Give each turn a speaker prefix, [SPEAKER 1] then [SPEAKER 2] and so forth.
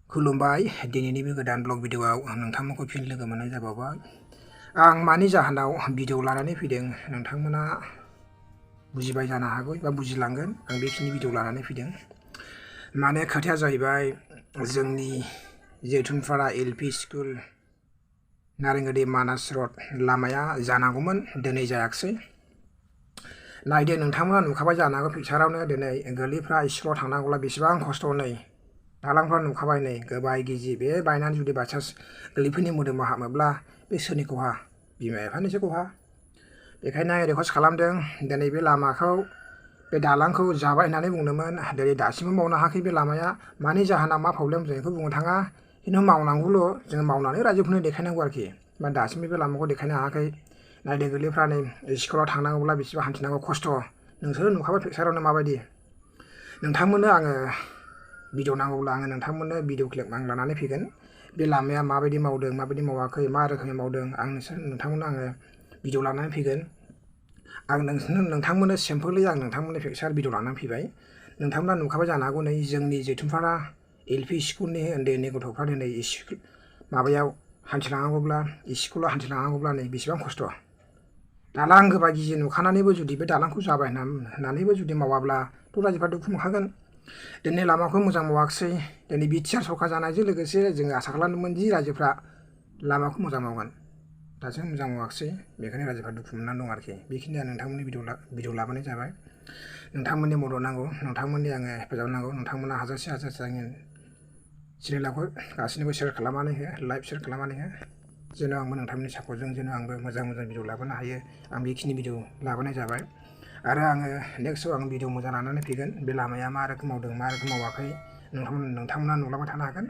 [SPEAKER 1] खुलुमबाय दिनैनि बे गोदान ब्लग भिडिअआव नोंथांमोनखौ फिन लोगो मोननाय जाबावबाय। आं मानि जाहोनाव भिडिअ लानानै फैदों नोंथांमोना बुजिबाय जानो हागौ एबा बुजिलांगोन। आं बेखिनि भिडिअ लानानै फैदों माने खोथाया जाहैबाय जोंनि जैथुनफारा एलपि स्कुल नारेंगोदै मानास रड लामाया जानांगौमोन, दिनै जायाखिसै। नायदो नोंथांमोना नुखाबाय जानो हागौ पिकचारावनो दिनै गोरलैफ्रा स्कुलाव थांनांगौब्ला बेसेबां खस्थ'। नै दालांफ्रा नुखाबाय, नै गोबाय गिजि बे बायनानै जुदि बायसान्स गोरलैफोरनि मोदोमाव हामोब्ला बे सोरनि खहा? बिमा बिफानिसो खहा। बेखायनो आं रिकुवेस्ट खालामदों दिनै बे लामाखौ बे दालांखौ जाबाय होननानै बुंदोंमोन, दिनै दासिमबो मावनो हायाखै। बे लामाया मानि जाहोनाव मा प्रब्लेम जों बेखौ बुंनो थाङा, खिन्थु मावनांगौल'। जों मावनानै रायजोफोरनो देखायनांगौ आरोखि। दासिमबो बे लामाखौ देखायनो हायाखै। नायदो गोरलैफ्रा नै स्कुलाव थांनांगौब्ला बेसेबां हान्थिनांगौ खस्थ'। नोंसोरो नुखाबाय पिकचारावनो माबायदि। नोंथांमोननो आङो भिडिअ नांगौब्ला आङो नोंथांमोननो भिडिअ क्लिप आं लानानै फैगोन। बे लामाया माबायदि मावदों, माबायदि मावाखै, मा रोखोमै मावदों, आं नोंथांमोननो आङो भिडिअ लानानै फैगोन। आं नोंथांमोननो सिम्पोलै आं नोंथांमोननो पिकचार भिडिअ लानानै फैबाय। नोंथांमोना नुखाबाय जानो हागौ नै जोंनि जैथुनफारा एलपि स्कुलनि उन्दै उन्दै गथ'फ्रा दिनै माबायाव हान्थिलांनांगौब्ला स्कुलाव हान्थिलांनांगौब्ला नै बेसेबां खस्थ'। दालां गोबाय गिजि नुखानानैबो जुदि बे दालांखौ जाबाय होननानैबो जुदि मावाब्लाथ' रायजोफ्रा दुखु मोनखागोन। दिनै लामाखौ मोजां मावाखिसै। दिनै बिटिआर सरकार जानायजों लोगोसे जोङो आसा खालामदोंमोन दि रायजोफ्रा लामाखौ मोजां मावगोन, दासिम मोजां मावाखिसै। बेखायनो रायजोफ्रा दुखु मोननानै दं आरोखि। बेखिनिया नोंथांमोननि भिडिअ लाबोनाय जाबाय। नोंथांमोननि मदद नांगौ, नोंथांमोननि आङो हेफाजाब नांगौ। नोंथांमोना हाजासे आंनि चेनेलखौ गासैनोबो शेयार खालामनानै हो, लाइक शेयार खालामनानै हो, जेन' आंबो नोंथांमोननि सापर्टजों जेन' आंबो मोजां भिडिअ लाबोनो हायो। आं बेखिनि भिडिअ लाबोनाय जाबाय आरो आङो नेक्स्टआव आं भिडिअ मोजां लानानै फैगोन। बे लामाया मा रोखोम मावदों, मा रोखोम मावाखै नोंथांमोना नुलांबाय थानो हागोन।